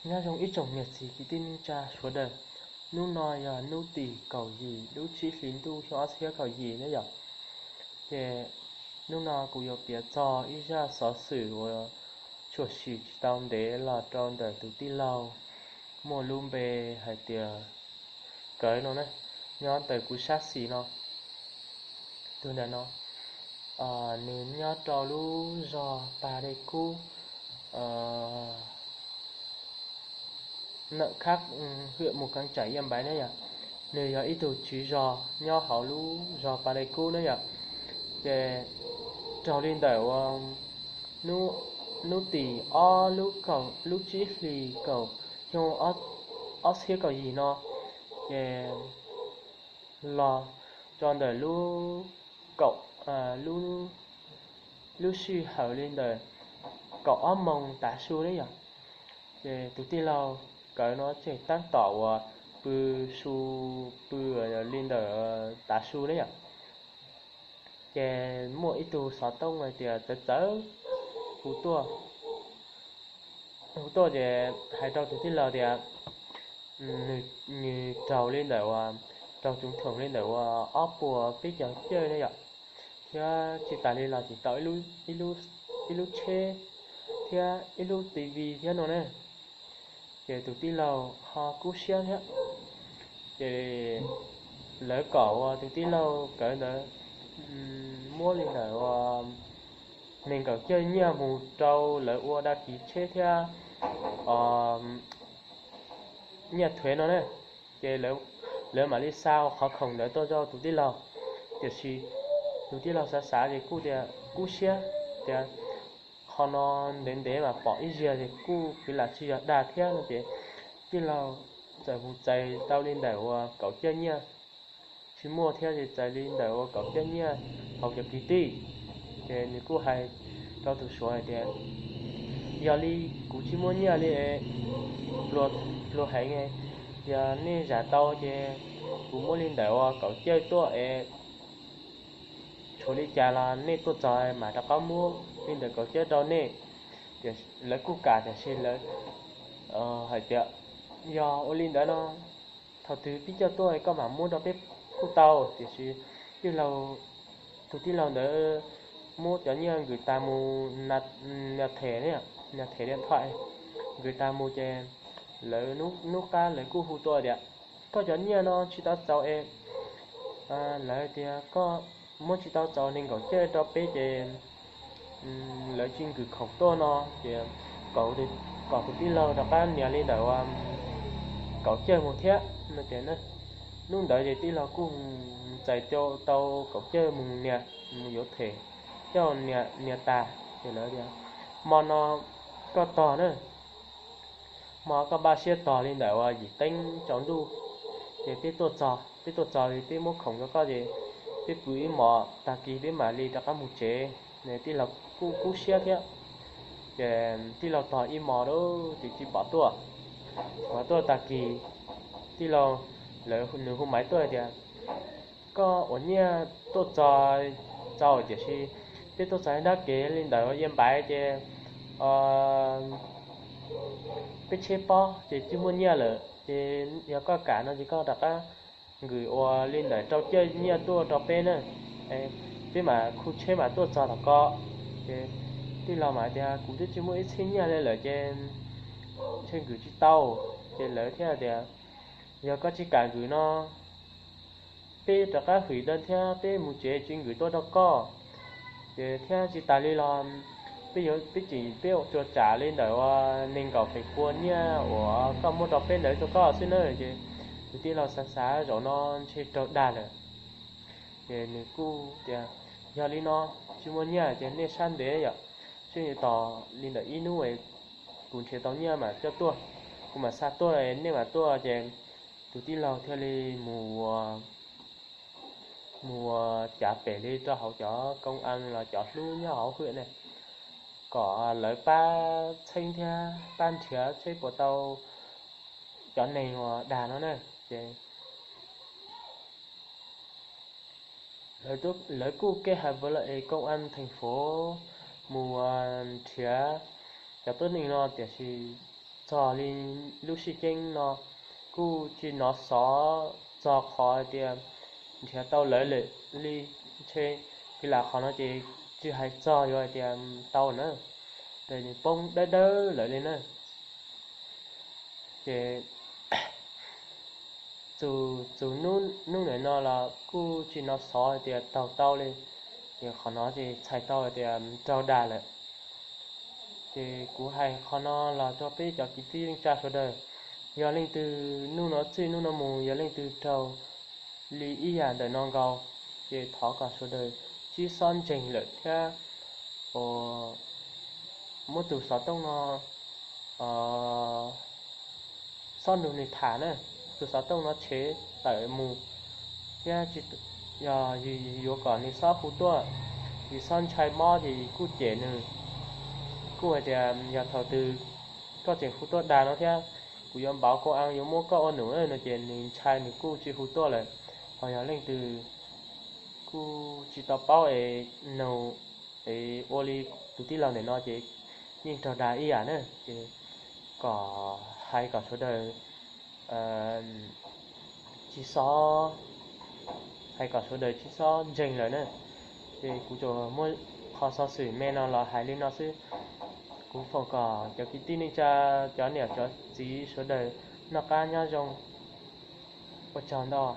Nyob zoo ib tsoom niam txiv kwv tij neej tsa sawv daws. Hnub no yog hnub tim kaum yim lub tsib hlis ntuj xyoo ob txhiab kaum yim ne yom. Ces hnub no kuv yuav piav txog ib zaj xov xwm uas tshwm sim tsis tau ntev los rau ntawm tus tij laug muaj lub npe hais tias Kawv no na, nyob ntawm kuv sab xis no. Tus ntawm no, nws nyob rau lub zos Pas Dej Kub, nậm khab huyện Mù Cang Chải Yên Bái ne yom. Nws yog ib tug tswv zos nyob hauv lub zos Pas Dej Kub ne yom. Ces raug li ntawm uas hnub tim ob lub kaum, lub tsib hlis kaum, xyoo ob txhiab kaum yim no, ces los rau ntawm lub kaum, lub sij hawm li ntawm kaum ob moos tav su ne yom. Ces tus tij laug Kawv no tseem tab tom uas pw su, pw li ntawm tav su ne yom. Ces muaj ib tug xov tooj hais tias txawv txawv hu tuaj, hu tuaj ces hais rau tus tij laug tias nws raug li ntawm uas raug tsoom thoom li ntawm uas ob puas peb caug cawj ne yom, thiab tsis tas li los tseem tau ib lub tsheb thiab ib lub T V thiab no ne. Ces tus tij laug ho kub siab thiab. Ces lawv kom uas tus tij laug Kawv ntawd muab li ntawm uas nees nkaum cawj nyiaj mus rau lawv ua dag kis tsheb thiab nyiaj thuev no na. Ces lawv mam li xa qhov khoom ntawd tuaj rau tus tij laug. Tiam sis tus tij laug xav xav ces kuj tias kub siab tias qhov no ntev ntev mas pom ib zaug ces kuj kwv lam tsis yog dag thiab no ces tij laug txawm mus txais tau li ntawm uas kaum cawj nyiaj, tsis muaj thiab ces txais li ntawm uas kaum cawj nyiaj hauv cov kwv tij. Ces nws kuj hais rau tus Suav hais tias yog li kuv tsis muaj nyiaj li, pluag heev, yog nej zam tau ces kuv muab li ntawm uas kaum cawj tuaj es tshuav li cas los nej tuaj txog mas rov qab muab li ntawm kaum cawj rau nej. Lawv kuj kam tiam sis lawv hais tias yog ua li ntawd no thaum twg pib coj tuaj koj mam muab rau peb kuj tau. Tiam sis tij laug, tus tij laug ntawd muab cov nyiaj nkwm tas mus, nyiaj them, nyiaj them diam thoj, nkwm tas mus ces lawv hnub qab lawv kuj hu tuaj tias koj cov nyiaj no tsis tau txaus es, lawv tias koj muab tsis tau txaus nees nkaum cawj rau peb ces lawv tsis nkwm khoom tuaj no ces kom tus tij laug rov qab nias li ntawm uas kaum cawj mus thiab no ces hnub ntawd ces tij laug kuj txais tau kaum cawj mus nias, mus yuav them coj nias tas. Ces lawv tias hmo no koj tog na, hmo koj npaj siab tog li ntawm uas yim teev tsaus ntuj ces peb tuaj txog, peb tuaj txog peb muab khoom rau koj ces peb pw ib hmos tag kis peb mam li rov qab mus tsev. Tij laug kuj kub siab thiab. Ces tij laug tog ib hmos lawm ces tsis pom tuaj. Pom tuaj tag kis, tij laug, lawv, nws hu maiv tuaj tias koj uas nyiaj tuaj txog txaus tiam sis peb tuaj txog dab kev li ntawd Yia Npaiv ces peb tsheb pob ces tsis muaj nyiaj lawm ces yog koj kam no ces koj rov qab nkwm ua li ntawm rau cawj nyiaj tuaj rau peb na, peb mam khu tsheb mam tuaj txog tom ko. Ces tij laug mas tias kuv twb tsis muaj ib txhiab nyiaj li lawm ces ntshe nkwm tsis tau. Ces lawv thiaj tias yog koj tsis kam nkwm no peb rov qab hwm dawb thiab peb mus tsev tsis nkwm tuaj rau koj. Ces thiab tsis tas li los peb yuav, peb tseem, peb ua tsuas tsam li ntawm uas nees nkaum feem pua nyiaj uas koj muab rau peb ntawd rau koj xwb na. Ces tus tij laug xav xav zaum no ntshe raug dag lawm. Ces nws kuj tias yog li no tsis muaj nyiaj ces nej sab ntev yom, seb tos li ntawm ib hnub kuv nrhiav tau nyiaj mam coj tuaj, kuv mam xa tuaj nej mam tuaj. Ces tus tij laug thiaj li mus mus ua cav pem li rau hauv cov koo as los cov hlub nyob hauv hwm ne, kom lawv pab txheeb thiab pab nrhiav seb puas tau cov neeg uas dag no na. Ces lawv kuj kej hais npaum li es koo as theej fov mus nrhiav cov tuab neeg no tiam sis txog li lub sij hawm no kuj tsis hnov xov txog qhov hais tias nrhiav tau lawv lawm li. Ntshe kis lam qhov no ces tsis hais txog yuav hais tias tau na, ces nws poob dawb dawb lawm li na. Ces txug hnub nim no los kuj tsis hnov xov hais tias taug tau li, ces qhov no ces txhais tau hais tias raug dag lawm. Ces kuv hais qhov no los rau peb cov kwv tij neej tsa sawv daws, yog leej twg hnub no txij hnub no mus yog leej twg raug li ib yam ntawm no nkaus, ces thov kom sawv daws tsis txhob ntseeg lawm thiab, muab tus xov tooj no txhob nrug nws tham na, tus xov tooj no tshev tawm mus thiab. Yog yuav kom nws txhob hu tuaj, yus txhob ntshai mob ces kuj cem nws, kuj hais tias yog thaum twg koj tseem hu tuaj dag no thiab, kuv yuav npauv koj, yuav muab koj ua num no, ces nws ntshai nws kuj tsis hu tuaj lawm. Ho yog leej twg kuj tsis tau paub es nug es ua li tus tij laug ntawm no ces yeej raug dag ib yam na. Ces kom hais kom sawv daws tsis txhob, hais kom sawv daws tsis txhob ntseeg lawm na. Ces kuv tsuas muab qhov xov xwm me no los hais li no xwb. Kuv foom kom cov kwv tij neej tsa, cov niam cov txiv sawv daws noj qab nyob zoo. Ua tsaug ntau.